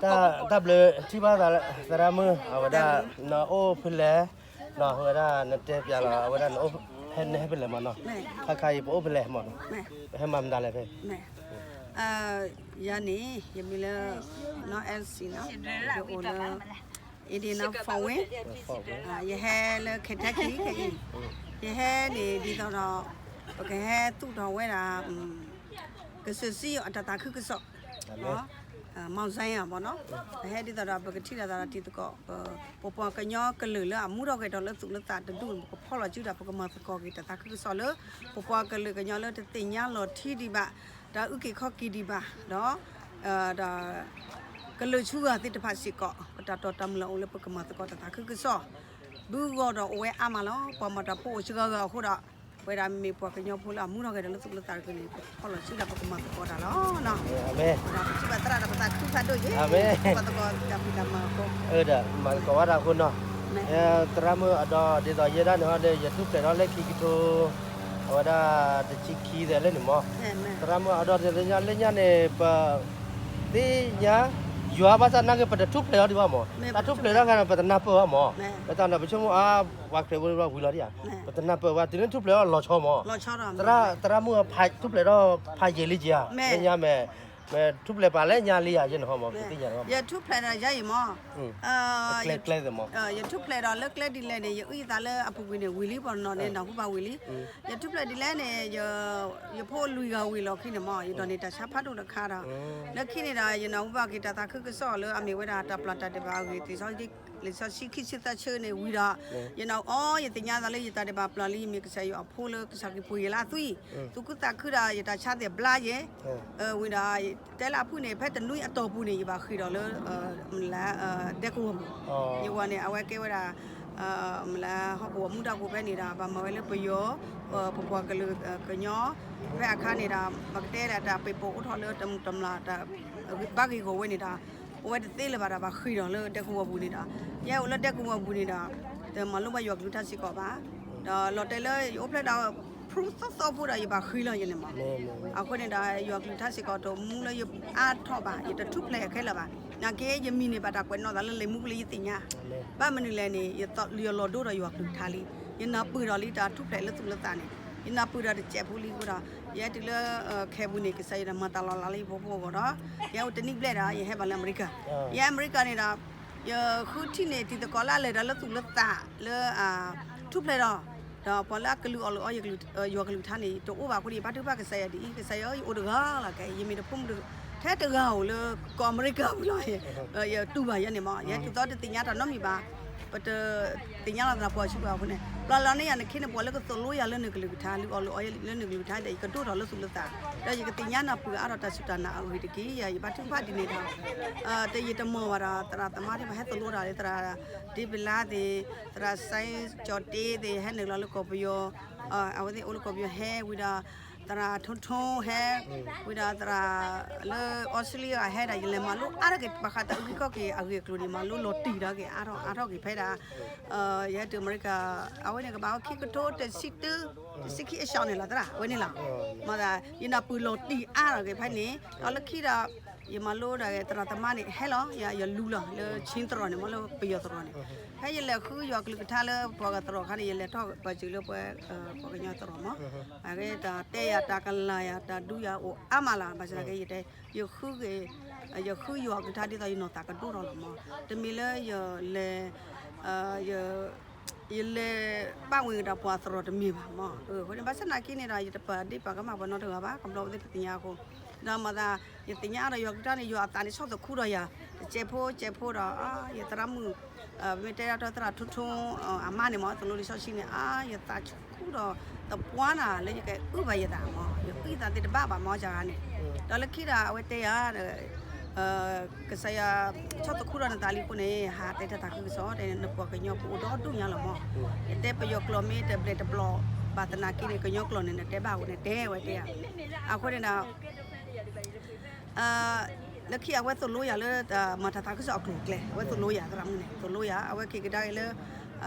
တၢ်ဘျုးထံၣ်ဘၣ်သရၣ်မုၣ် အဝဲဒၣ် နအိၣ်ဖဲလဲၣ်, အဝဲဒၣ်နတဲပျးလီၤ အဝဲဒၣ်နအိၣ်ဖဲလဲၣ်မနီၤ, ခါခါအံၤပအိၣ်ဖဲလဲၣ်မနီၤ, ပဟဲမၤမတၤလဲၣ်ဖဲ ယၤန့ၣ် ယမံၤလၢ နီၢ်အဲလ်စံနီၤ, ယအိၣ်လၢ Indiana Fort Wayne, ယဟဲလၢ Kentucky ခဲအံၤ, ယဟဲန့ၣ်ဒ်သိးဒီး ပကဟဲသူၣ်ထီၣ်ဝဲဒၣ် ကစၢၢ်စံယိၤအတၢ်သးခုကစီၣ် Mount Zion မနီၤ, ပဟဲဒ်သိးဒီး ပကထံၣ်လိာ်သးဒီးတံၤသကိး ပပှၤကညီကလုာ်လၢအမူထီၣ်ဂဲၤထီၣ်လၢသူၣ်လၢသးတဒူၣ်န့ၣ် ပကဖီၣ်လီၤစုဒီး ပကမၤသကိးက့ၤတၢ်သးခုကစီၣ်လၢ ပပှၤကလုာ်ကညီလၢတသ့ၣ်ညါလီၤထံဒံးဘၣ်, ဒီးအုၣ်က့ၤခီၣ်က့ၤဒံးဘၣ်, ဒီး ဒီး ကလုာ်ဆူဂၤသ့ၣ်တဖၣ်စ့ၢ်ကီး ပတၢ်တီတၢ်မုၢ်လၢ်အိၣ်လၢပကမၤသကိးတၢ်သးခုကစီၣ် ဘုဂီၢ်ဒီးအိၣ်ဝဲအါမးလီၤ. ပှၤမၤတၢ်ဖိအိၣ်စှၤဂၤဂၤအဃိဒီး ပဝဲဒၣ်မ့ၢ်ပှၤကညီဖိလၢအမူထီၣ်ဂဲၤထီၣ်လၢသူၣ်လၢသးတကလုာ်န့ၣ် ပဖီၣ်လီၤစုဒီးပကမၤသကိးတၢ်လီၤ. ဒီးပထံၣ်ဘၣ်သရၣ်ဒီးပသးခုဖးဒိၣ်က့ၤ ပသကိးတၢ်ဖံးတၢ်မၤအဃိ မၤသကိးဝဲဒၣ်အဃိနီၤ, သရၣ်မုၣ်အဒီးဒ်သိးယဲဒၣ်န့ၣ်ဟီဒီး ယထူၣ်ဖျဲးထီၣ်လၢခံကထိ အဝဲဒၣ်တဆံခံသဲးလၢန့ၣ်မး, သရၣ်မုၣ်အဒီးဒ်သိးညါလၢညါန့ၣ် ပ သ့ၣ်ညါ ယွၤဘၣ်ဆၣ်နာ်က့ ပတထူၣ်ဖျဲးထီၣ်ဒံးဘၣ်မး, တၢ်ထူၣ်ဖျဲးထီၣ်ခါန့ၣ် ပတနၢ်ပၢၢ်ဘၣ်မး, လၢတၢ်န့ၣ်ပဆိကမိၣ်အါ ပှၤခရံာ်ဖိဝံၤလီၤဒံးဧါ, ပတနၢ်ပၢၢ်ဘၣ် တုၤလၢထူၣ်ဖျဲးထီၣ်လီၤဆီမး, သရၣ်မုၣ်ထူၣ်ဖျဲးထီၣ်ဖးယံာ်လံက့ၤဧါ, လၢညါမ့ၢ် ထူၣ်ဖျဲးပာ်လၢညါလံဧါ ယဲန့ၣ်ဟီမး ပသ့ၣ်ညါလီၤမး, ယထူၣ်ဖျဲးဒီးယၤအံၤမး ကျဲကျဲသ့ၣ်မး, ယထူၣ်ဖျဲးဒီးလၢကျဲဒ်လဲၣ်န့ၣ် ယအုၣ်ယသးလၢအပူၤကွံာ်န့ၣ် ဝံၤလံ ပှၤနီၢ်န့ၣ် နီၢ်ဟူဘၣ်ဝံၤလံ, ယထူၣ်ဖျဲးဒ်လဲၣ်န့ၣ် ယဖိလွံၢ်ဂၤဝံၤလီၤခံန့ၣ်မး ယဒိးန့ၢ်တၢ်ဆါဖးဒိၣ်တခါဒီး လၢခံန့ၣ်ဒီး ယနၢ်ဟူဘၣ်က့ၤတၢ်သးခုကစီၣ်လၢအမ့ၢ်ဝဲဒၣ်တၢ်ပျၢ်တၢ်ဒဲးဘးအဂ့ၢ် လံာ်စီဆှံခံဆံသၢဆၢန့ၣ်ဝံၤဒီး ယနၢ်ဟူအီၤ ယသ့ၣ်ညါသးလၢယတၢ်ဒဲးဘးပျၢ်လံ ယမ့ၢ်ကစၢ်ယွၤအဖိလၢကစၢ်ခရံာ်ပှ့ၤယၤလၢအသွံၣ်, သူၣ်ခုသးခုဒီးယတၢ်ဆါသ့ၣ်ဘျါယဲ, ဝံၤဒီး တဲလၢအဖုၣ်န့ၣ် ဖဲတနွံအတီၢ်ပူၤန့ၣ် ယဘၣ်ဃ့ၢ်ဒီးလၢ မလၢ ဒဲကဝီၤပူၤ, ယဝၤန့ၣ် အဝဲကဲဝဲဒၣ် မလၢဟီၣ်ကဝီၤမူဒါပူၤဖဲန့ၣ်ဒီး ဘၣ်မၤဝဲလၢပယီၤ ပပှၤကလုာ်ကညီ ဖဲအခါန့ၣ်ဒီး ပကတဲဒၣ်တၢ်ပ့းပိာ်အိၣ်ထီၣ်လၢတၢ်မုၢ်တၢ်မလၤတၢ် ဘၣ်ဂ့ၢ်ဂီၢ်ဝဲန့ၣ်ဒီး အိၣ်ဝဲတသ့လၢၤဘၣ်ဒီး ဘၣ်ဃ့ၢ်ဒီးလၢဒဲကဝီၤပူၤန့ၣ်ဒီး ယဲအိၣ်လၢဒဲကဝီၤပူၤန့ၣ်ဒီး တမၤလိဘၣ်ယွၤကလုၢ်ကထါစ့ၢ်ကီးဘၣ်, ဒီးလီၤတဲာ်လၢယအိၣ်ဖျဲၣ်ဒီး ဖရူသီသီဖိဒီးယဘၣ်ဃ့ၢ်လီၤယဲန့ၣ်မး, အဃိန့ၣ်ဒီး ယွၤကလုၢ်ကထါစ့ၢ်ကီးတမူလၢယအါထီၣ်ဘၣ် ယတထူၣ်ဖျဲးခဲလၢာ်ဘၣ်, နာ်က့ ယမံၤန့ၣ်ဘၣ်တၢ်ကွဲးနီၣ်သးလၢလံာ်မူပူၤလၢယသ့ၣ်ညါ, ဘၣ်မနုၤလဲၣ်န့ၣ် ယလီၤဒိဒီးယွၤကလုၢ်ကထါလံ, ယနၢ်ပၢၢ်ဒီးလံတၢ်ထူၣ်ဖျဲးလၢသူၣ်လၢသးန့ၣ်, ယနၢ်ပၢၢ်ဒီးတစဲးဖိလံအဃိဒီး ယဟဲတုၤလၢ ခဲပူၤန့ၣ် ကစၢ်ယွၤမၤတၢ်လီၤလးလၢယဖီခိၣ်အဂီၢ်ဒီး ယဟဲအိၣ်တနံၣ်ဘျဲၣ်ဒီး ယဟဲဘၣ်လၢအမဲရကၤ, ယဟဲအမဲရကၤန့ၣ်ဒီး ယဃုထံၣ်န့ၢ်တံၤသကိးလၢအလဲၤဒီးလၢသူၣ်လၢသး လၢအထူၣ်ဖျဲးဒီး ဒီးပှၤလၢအကလုၢ်အီၣ်လုၢ်အီယွၤကလုၢ်ကထါန့ၣ် တအိၣ်ဘၣ်အဃိန့ၣ် ယဘါထုကဖၣ်ကစၢ်ယွၤဒ်အံၤ, ကစၢ်ယွၤဧၢ ယအိၣ်တဂၤလီၤ, ကဲ ယမ့ၢ်တဖိမုၣ် ထဲတဂၤဧိၤလၢကီၢ်အမဲရကၤပူၤလီၤ, ယတူၢ်ဘၣ်ယဲန့ၣ်မး ယဲတုၤသီတသ့ၣ်ညါတၢ်နီတမံၤဘၣ်, ပတသ့ၣ်ညါလီၤသးပှၤဆူပှၤအဃိန့ၣ် ပျၢ်လီၤန့ၢ်ယၤန့ၣ် ခဲန့ၣ် ပှၤလၢကသိၣ်လိယၤလၢနကလုၢ်ကထါ လုၢ်အီၣ်လုၢ်အီယၤလၢနကလုၢ်ကထါဒီး ယကဒိၣ်ထီၣ်လၢသူၣ်လၢသး ဒီးယကသ့ၣ်ညါနၢ်ပၢၢ်အါထီၣ်တၢ်စူၢ်တၢ်နာ်အဂ့ၢ်တက့ၢ်, ယဘါထုကဖၣ်ဒ်န့ၣ်ဒီး တယံာ်တမီၢ်ဘၣ်ဒီး သရၣ်သမါသ့ၣ်တဖၣ်ဟဲသိၣ်လိတၢ်လၢ သရၣ်ဒ့ပလါသ့ၣ်, သရၣ်စဲကၠီၤတ့သ့ၣ် ဟဲနုာ်လီၤလၢကီၢ်ပယီၤ, အဝဲသ့ၣ်အိၣ်လၢကီၢ်ပယီၤဟဲဝံၤဒီး သရၣ်ထိထိဟဲ, ဝံၤဒီးသရၣ်လၢအီစထြ့လယါဟဲဒီး ယလဲၤမၤလိအါထီၣ်က့ၤ ဘၣ်ဃးတၢ်အုၣ်က့ၤခီၣ်က့ၤအဂ့ၢ်အကျိၤန့ၣ် မၤလိလီၤတံၢ်ဒီးက့ၤအါထီၣ်အါထီၣ်က့ၤဖဲဒၣ် ယဟဲတုၤအမဲရကၤ အဝဲန့ၣ်ကဘၣ်အိၣ်ခံကထိတဆံတၢ တဆံခံအစှၤန့ၣ်လီၤသရၣ် အဝဲန့ၣ်လီၤ. မ့ၢ်သး ယနၢ်ပၢၢ်လီၤတံၢ်အါထီၣ်က့ၤဖဲန့ၣ် ဒီးလၢခံဒီး ယမၤလိဒီးသရၣ်သမါန့ၣ် ဟဲလီၤ ယလူၤလီၤ လၢ Chin သရိာ်န့ၣ် မ့ၢ်လၢပယီၤသရိာ်န့ၣ် ဖဲယလဲၤဃုယွၤကလုၢ်ကထါလၢပှၤကသရိာ်အခါန့ၣ် ယလဲၤထီၣ်ပာ်စၢၤလၢပှၤ ပှၤကညီသရိာ်မး အဂ့ၢ်တၢ်တဲယၤတၢ်ကလၤယၤတၢ်ဒုးယၤအိၣ်အါမးလီၤ ဘၣ်ဆၣ်သနာ်က့ ယတဲ ယဃုက့ၤ ယဃုယွၤကလုၢ်ကထါဒ်သိးယနီၢ်သးကဒိၣ်ထီၣ်လီၤမး တမ့ၢ်လၢယလဲၤ ယလဲၤပာ်ဝဲကဒီးပှၤသရိာ်တမ့ၢ်ဘၣ်မး အဃိန့ၣ် ဘၣ်ဆၣ်သနာ်က့န့ၣ်ဒီး ယတပာ်ဒ့ၣ်ပာ်ကမၣ်ပှၤနီတဂၤဘၣ် ကဘျီဝဲသ့ၣ်တသ့ၣ်ညါအဃိ ဒီးမ့ၢ်သး ယသ့ၣ်ညါဒီးယွၤကလုၢ်ကထါန့ၣ် ယွၤအသးန့ၣ်ဆီၣ်သခူဒီးယၤ တစဲးဖိစဲးဖိဒီး ယသရၣ်မုၣ် ပမ့ၢ်တဲဒၣ်ဒီးသရၣ်ထိထိ အမါန့ၣ်မး သိၣ်လိလံာ်စီဆှံန့ၣ် အါ ယသးဆူၣ်ဒီးသပှၢ်နၤလၢယကအုၣ်ဘၣ်ယသးမး ယအုၣ်ယသးသ့ၣ်တဘၣ်ဘၣ်မး စှၤဂၤန့ၣ် ဒီးလၢခံဒီးအဝဲတဲယၤ ကစၢ်ယွၤဆီၣ်သခူဒီးနသးလံအဃိန့ၣ် ဟးတဲတၢ်သးခုကစီၣ် တဲနပှၤကညီဖိအိၣ်ဒီဒူၣ်ညါလီၤမး ယတဲပယီၤကျိာ်မ့ၢ်တဘျဲၣ်တဘျီၣ်ဘၣ်သနာ်က့န့ၣ် ကညီကျိာ်န့ၣ် နတဲဘၣ်အဃိန့ၣ်တဲယၤ အဃိန့ၣ်ဒီး လၢခံအဝဲသိၣ်လိယၤလၢ မၤတၢ်သးခုကစီၣ်အကျိၤအကျဲ အဝဲသိၣ်လိယၤ သရၣ်မုၣ်န့ၣ် သိၣ်လိယၤ အဝဲက့ၤကဒါက့ၤလၢ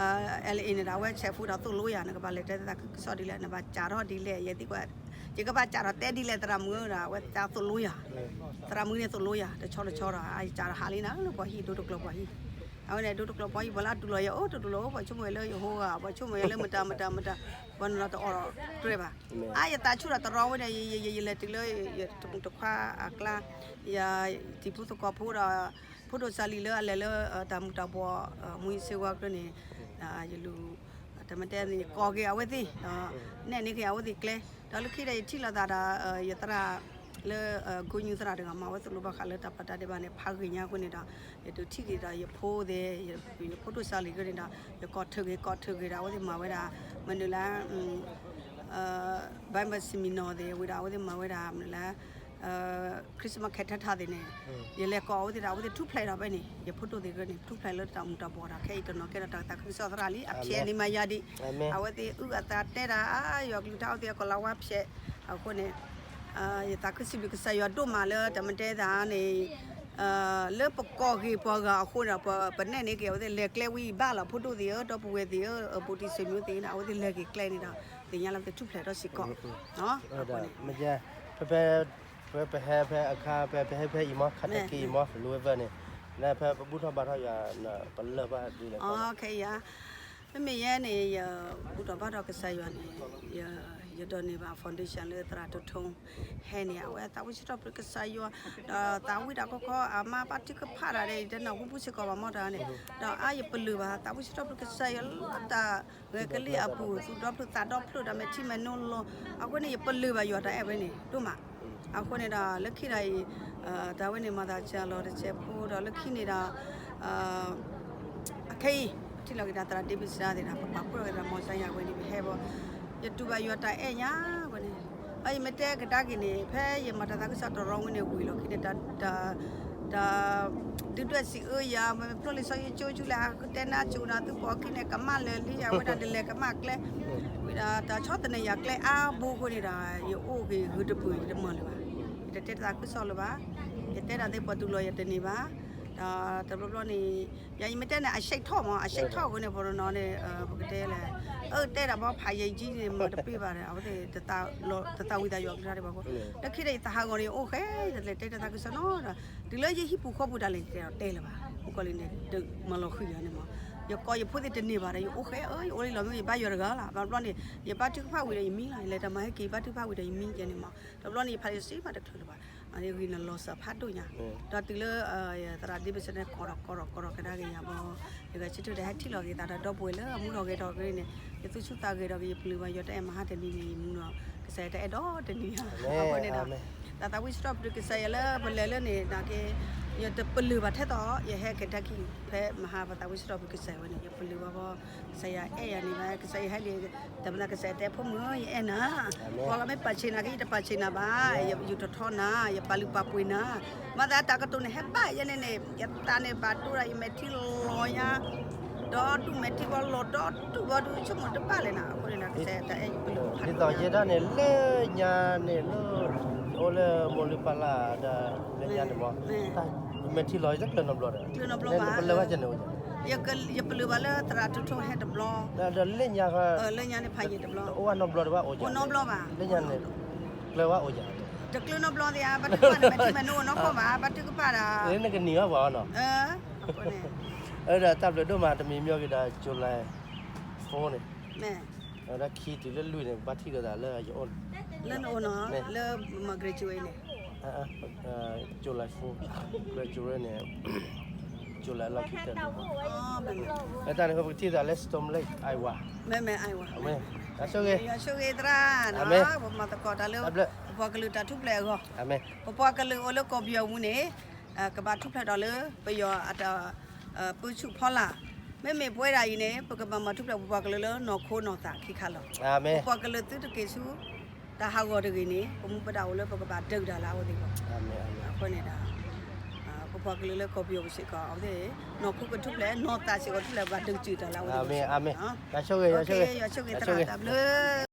LA န့ၣ်ဒီး အဝဲဆဲးဖိဒီးသိၣ်လိယၤ နကဘၣ်လဲၤတဲသးခုကစီၣ်ဒ်လဲၣ် နဘၣ်စးထီၣ်ဒ်လဲၣ် ယဲသံကွၢ် ယကဘၣ်စးထီၣ်တဲဒ်လဲၣ်သရၣ်မုၣ်ဒီး အဝဲစးသိၣ်လိယၤ, သရၣ်မုၣ်န့ၣ်သိၣ်လိယၤ တဆီတဆီဒီး အစးထီၣ်ဟးလံနၤလၢပှၤဟံၣ် ဒိတကျိၤပှၤဟံၣ်, အဝဲန့ၣ် ဒိတကျိၤပှၤဟံၣ် ပှၤလၢအတူၢ်လိာ်ယၤ အိၣ် တတူၢ်လိာ် ပှၤဆိကမိၣ်ယၤလၢယဟိဂၤ ပှၤဆိကမိၣ်ယၤလၢမတၤမတၤမတၤ, ပှၤန့ၣ်ဒီးတအိးထီၣ်တြဲၤဘၣ်, အါ ယသးဆူၣ်ဒီးတရီဝဲန့ၣ် ယလဲၤတုၤလၢ ယတခွါအကျါ, ယတံၤဖိသကိးဖိဒီး ဖိဒိၣ်စၢ်လံၤလၢအလဲၤလၢတၢ်မူၤတၢ်ဘှီး မူၤယံၤစ့ဝါကျါန့ၣ်, ယလူၤ တမ့ၢ်တဲန့ၣ် ယကိးက့ၤအဝဲသ့ၣ်, နဲၣ်န့ၢ်က့ၤအဝဲသ့ၣ်ကျဲ, ဒီးလၢခံဒီးယထံၣ်လိာ်သးဒီး ယသရၣ်လၢ ကိညူသရၣ်တဂၤမး အဝဲသိၣ်လိဘၣ်ဃးလၢတၢ်ပာ်တၢ်ဒဲးဘးန့ၣ် ဖးဂ့ၤညါအဃိန့ၣ်ဒီး ယဒုးထံၣ်က့ၤဒီးယဖိသ့ၣ်, ယဖိဒိၣ်စၢ်လံၤအဃိန့ၣ်ဒီး ယကိးထုးက့ၤ ကိးထုးက့ၤဒီး အဝဲသ့ၣ်မၤဝဲဒၣ် မနုၤလၢ Bible seminar သ့ၣ်ဝံၤဒီး အဝဲသ့ၣ်မၤဝဲဒၣ်မနုၤလၢ Christmas ခဲထၢထၢသ့ၣ်န့ၣ်, ယလဲၤကိးအဝဲသ့ၣ်ဒီး အဝဲသ့ၣ်ထူၣ်ဖျဲးဒီးဖဲန့ၣ် ယဖိဒိၣ်သ့ၣ်အဃိန့ၣ် ထူၣ်ဖျဲးလၢတၢ်မူၤတၢ်ဘှီးဒီး ခဲအံၤတနီၤကဲဒီးတၢ်သးခုကစီၣ်သရၣ်လံ အဖျဲးန့ၣ်မၤယၤဒံး, အဝဲသ့ၣ်အုၣ်အသးတဲတၢ် ယွၤကလုၢ်ကထါအဝဲသ့ၣ် အကိးလီၤဝါဖျဲးအဃိန့ၣ်, ယသးခုစံးဘျုးကစၢ်ယွၤဒိၣ်မးလၢတၢ်မ့ၢ်တဲသးန့ၣ် လၢပကိးက့ၤပှၤဂၤအဃိဒီး ပနဲၣ်န့ၢ်က့ၤအဝဲသ့ၣ် လဲၤကျဲဝံၤဘၣ်လီၤ ဖိဒိၣ်သ့ၣ်ဧၢ ဒီပုၢ်ဝဲၢ်သ့ၣ်ဧၢ ဘူးတံၢ်ဆွေမျိုးသ့ၣ်န့ၣ် အဝဲသ့ၣ်လဲၤက့ၤကျဲန့ၣ်ဒီး သ့ၣ်ညါလၢအဝဲသ့ၣ်ထူၣ်ဖျဲးထီၣ်စ့ၢ်ကီး, မ့ၢ် ဖဲ ဖဲ ပဟဲဖဲအခါ ဖဲ ပဟဲဖဲအံၤမး ခါတက့ၢ်အံၤမး November န့ၣ်, လၢဖဲပဘူၣ်ထီၣ်ဘါထီၣ်ယွၤ ပလၢၢ်ဘၣ်ဒ်လဲၣ်, မ့မ့ၢ်ယဲန့ၣ် ယဘူၣ်ထီၣ်ဘါထီၣ်ကစၢ်ယွၤန့ၣ် ယဒိးန့ၢ်ဘၣ် foundation လၢသရၣ်တိထိ ဟဲန့ၣ် အဝဲသးဝံၣ်စံးထီၣ်ပတြၢၤကစၢ်ယွၤ, ဒီးသးဝံၣ်တၢ်ခီခီ အမါဘါထုကဖၣ်တၢ်ဒီး ယတနၢ်ဟူပူၤစ့ၢ်ကီးဘၣ်မ့ၢ်တၢ်န့ၣ်, ဒီးအါယပလၢၢ်ဘၣ် သးဝံၣ်စံးထီၣ်ပတြၢၤကစၢ်ယွၤလၢတၢ်ဂဲၤကလံၣ်အပူၤ သူၣ်ဒီဖျၢၣ်သးဒီဖျၢၣ် တၢ်မဲာ်ထံမဲာ်နိလီၤ, အဃိန့ၣ် ယပလၢၢ်ဘၣ်ယွၤတၢ်အဲၣ်ဝဲန့ၣ် ဒိၣ်မး, အဃိန့ၣ်ဒီး လၢခံဒီးအံၤ တၢ်ဝဲန့ၣ်မၤသးစၢ်လီၤတစဲးဖိဒီး လၢခံန့ၣ်ဒီး အခဲအံၤ ပထံၣ်လိာ်က့ၤတၢ်သရၣ်ဒ့ဘ့ၣ်စဒါသ့ၣ်ဒီး ပပာ်ဖှိၣ်ထီၣ်က့ၤတၢ်မီၤစါယၤဝဲန့ၣ် ပဟဲဘီ ယတူၢ်ဘၣ်ယွၤတၢ်အဲၣ်ညါဝဲန့ၣ်, အယမ့ၢ်တဲကဒါက့ၤန့ၣ် ဖဲယမၤတၢ်သးခုကစီၣ်တရီဝံၤန့ၣ် ဝံၤလီၤခံန့ၣ် တၢ် တၢ် ဒုၣ်ဒွဲၣ်စံးအၢယၤ မ့ၢ်ဖျိလံာ်စီဆှံကၠိဆူလဲၣ် တဲနါစူၤနၤ သုပိာ်အခံန့ၣ် ကမၣ်လၢာ်လံ အဝဲဒၣ်တလဲၤကမၣ်ကျဲ, ဝံၤဒီးတၢ်ဆီၣ်သနံးယၤကျဲအါဘိအဃိန့ၣ်ဒီး ယအိၣ်က့ၤဂုာ်တပူၤ ယတမၤလၢၤဘၣ်, ယတတဲတၢ်သးခုကစီၣ်လၢၤဘၣ်, ယတဲတၢ်သ့ၣ်ပှၤတူၢ်လိာ်ယတန့ၢ်ဘၣ်, ဒီးတဘျီဘျီန့ၣ် ယၤယမ့ၢ်တဲန့ၣ် အဆံးထီၣ်မး အဆံးထီၣ်အဃိန့ၣ် ပနီၤန့ၣ် ပကတဲလဲၣ်, အၢ တဲတၢ်ဘီဖးယံာ်ကံန့ၣ် မၤတပ့ၢ်ဘၣ်ဒီး အဝဲသ့ၣ် တသးဝံၣ်သးယွၤကလုၢ်ကထါဒံးဘၣ်အဃိ, လၢခံဒီးယသးဟးဂီၤန့ၣ် ယအိၣ်ဃဲ ယတလဲၤတဲတၢ်သးခုကစီၣ်နီၤဒီး တုၤလၢယဟံၣ်ပူၤဃီပူၤတၢ်လဲၤတဲဒီးတဲလၢၤဘၣ်, မုၣ်ကီၤလံၢ်န့ၣ် ဒုးမၤလီၤဃံၤယၤန့ၣ်မး, ယကိးယဖိသ့ၣ်တန့ၢ်ဘၣ်ဒီး ယအိၣ်ဃဲ အၢ ယအိၣ်လံလီၤမ့ၢ် ယဘါယွၤတဂၤလီၤ, ဘၣ်ဘျီန့ၣ် ယဘါထုကဖၣ်ဝံၤဒီးယမံလီၤ, ယလဲၤတၢ်မၤဟဲက့ၤ ယဘါထုကဖၣ်ဝံၤဒီးယမံကဲန့ၣ်မး, တဘျီန့ၣ် ယဖးလံာ်စီဆှံမးတချုးလၢၤဘၣ်, ဂံၢ်န့ၣ်လီၤစၢ်ဖးဒိၣ်ညါ, ဒီးတုၤလၢ သရၣ်ဒ့ဘ့ၣ်စဒါန့ၣ် ကိးထီၣ်ကိးထီၣ်ကိးထီၣ်ကဒါက့ၤယၤဘီ, ယဂဲၤဆၢထၢၣ်ဒီးဟဲထံၣ်လီၤက့ၤသးဒီးဒီပုၢ်ဝဲၢ်လၢအမူထီၣ်ဂဲၤထီၣ်အဂ့ၢ်န့ၣ်, ယသူၣ်ဆူၣ်သးဂဲၤဒီးက့ၤ ယပျုၤဘၣ်ယွၤတၢ်အဲၣ်မဟါတနံၤန့ၣ် ယမူဒီး ကစၢ်ယွၤတၢ်အဲၣ်ဒီတနံၤညါ, အဃိန့ၣ်ဒီး တၢ်သးဝံၣ်စံးထီၣ်ပတြၢၤကစၢ်ယွၤလၢပလဲၤလၢန့ၣ် နာ်က့ ယတပလၢၢ်ဘၣ်ထဲသိး ယဟဲ Kentucky ဖဲမဟါ ပသးဝံၣ်စံးထီၣ်ပတြၢၤကစၢ်ယွၤဝဲန့ၣ် ယပလၢၢ်ဘၣ်ဘီ ကစၢ်ယွၤအဲၣ်ယၤန့ၣ်ဘၣ် ကစၢ်ယွၤဟဲန့ၣ် တၢ်မနုၤ ကစၢ်ယွၤတဲဖိမုၣ်ဧၢ ယအဲၣ်နၤ, ပှၤဂၤမ့ၢ်ပာ်ဆံးနၤက့ ယတပာ်ဆံးနၤဘၣ်, ယယူၢ်ထီၣ်ထီနၤ, ယပာ်လုၢ်ပာ်ပှ့ၤနၤ, မၤသးတၢ်ကတိၤန့ၣ် ဟဲဘၣ်ယဲန့ၣ်န့ၣ် ယသးန့ၣ်ဘၣ်ဒိဒီး ယမဲာ်ထံလီၤညါ, ဒီဒူၣ်မဲာ်ထံဘီလီၤဒီဒူၣ်ဘီဒူၣ် ဆိကမိၣ်တဘၣ်လဲၣ်နၤ, အဃိန့ၣ်ဒီး ကစၢ်ယွၤတၢ်အဲၣ်ယပလၢၢ်ဖးဒိၣ်ညါ, ဒ်သိးယဲဒၣ်န့ၣ် လၢညါန့ၣ်လၢ အိၣ်လၢမိၢ်လုၢ်ပၢ်လၢ်ဒီး လၢညါန့ၣ်မး, ယမဲာ်ထံလီၤယတကျၢၤနီတဘျီဒီး, ကျၢၤနီတဘျီဘၣ်, ပလၢၢ်ဘၣ်ကဲန့ၣ်အိၣ်, ယပလၢၢ်ဘၣ်လၢသရၣ်ထူထူဟဲတဘျီ, ဒီးလၢညါ, လၢညါန့ၣ်ဖးယံာ်တဘျီ, အိၣ်နီတဘျီတဘၣ်အိၣ်, အိၣ်နီတဘျီဘၣ်, လၢညါန့ၣ်, ကျၢၤဘၣ်အိၣ်ယၤ, တကျၢၤနီတဘျီသ့ဧါ, ဘါထုကဖၣ်န့ၣ် မဲာ်ထံမဲာ်နိနီၢ်ကီၢ်ဘၣ်, ဘါထုကဖၣ်ဒီး, နကနံၤဘၣ်ပှၤအီၤနီၤ, အဃိန့ၣ်, အဒီးတၢ်ဘျုးဒိၣ်မး တမံၤမ့ၢ်က့ၤဒီး July four န့ၣ်, ဒီးခံတုၤလၢလွံၢ်န့ၣ် ဘါထံၣ်လိာ်သးလၢယအိၣ်, လၢနအိၣ်နီၤ, လၢမၤ graduate န့ၣ်, July four, graduate န့ၣ်, July လီၢ်ခံကတၢၢ်, လၢတၢ်န့ၣ် ပကထံၣ်သးလၢ Storm Lake Iowa, မ့မ့ၢ် Iowa, ဆိၣ်ဂ့ၤ, ဆိၣ်ဂ့ၤသရၣ်, ပမၤသကိးတၢ်လၢ ပပှၤကလုာ်တၢ်ထူၣ်ဖျဲးအဂီၢ်, ပပှၤကလုာ်အိၣ်လၢကီၢ်ပယီၤပူၤန့ၣ်, ကဘၣ်ထူၣ်ဖျဲးထီၣ်လၢပယီၤအတၢ်, ပၢဆူၣ်ဖီလာ်, မ့မ့ၢ်ပဝဲဒၣ်အံၤန့ၣ် ပကဘၣ်မၤထူၣ်ဖျဲးပပှၤကလုာ်လၢနီၢ်ခိနီၢ်သးခံခါလီၤ, ပပှၤကလုာ်သုတက့ၤဆူ တၢ်ဟးဂီၤတဂ့ၤန့ၣ် ပမူပဒါအိၣ်လၢပကဘၣ်ဒုးတၢ်လၢအဝဲသ့ၣ်အဂီၢ်, အဃိန့ၣ်ဒီး, ပပှၤကလုာ်လၢကီၢ်ပယီၤပူၤစ့ၢ်ကီး အဝဲသ့ၣ်, နီၢ်ခိကထူၣ်ဖျဲး နီၢ်သးစ့ၢ်ကီးထူၣ်ဖျဲး ဘၣ်ဒုးစုာ်တၢ်လၢအဝဲသ့ၣ်အဂီၢ်, ဆိၣ်ဂ့ၤ, ဆိၣ်ဂ့ၤသရၣ်တၢ်ဘျုး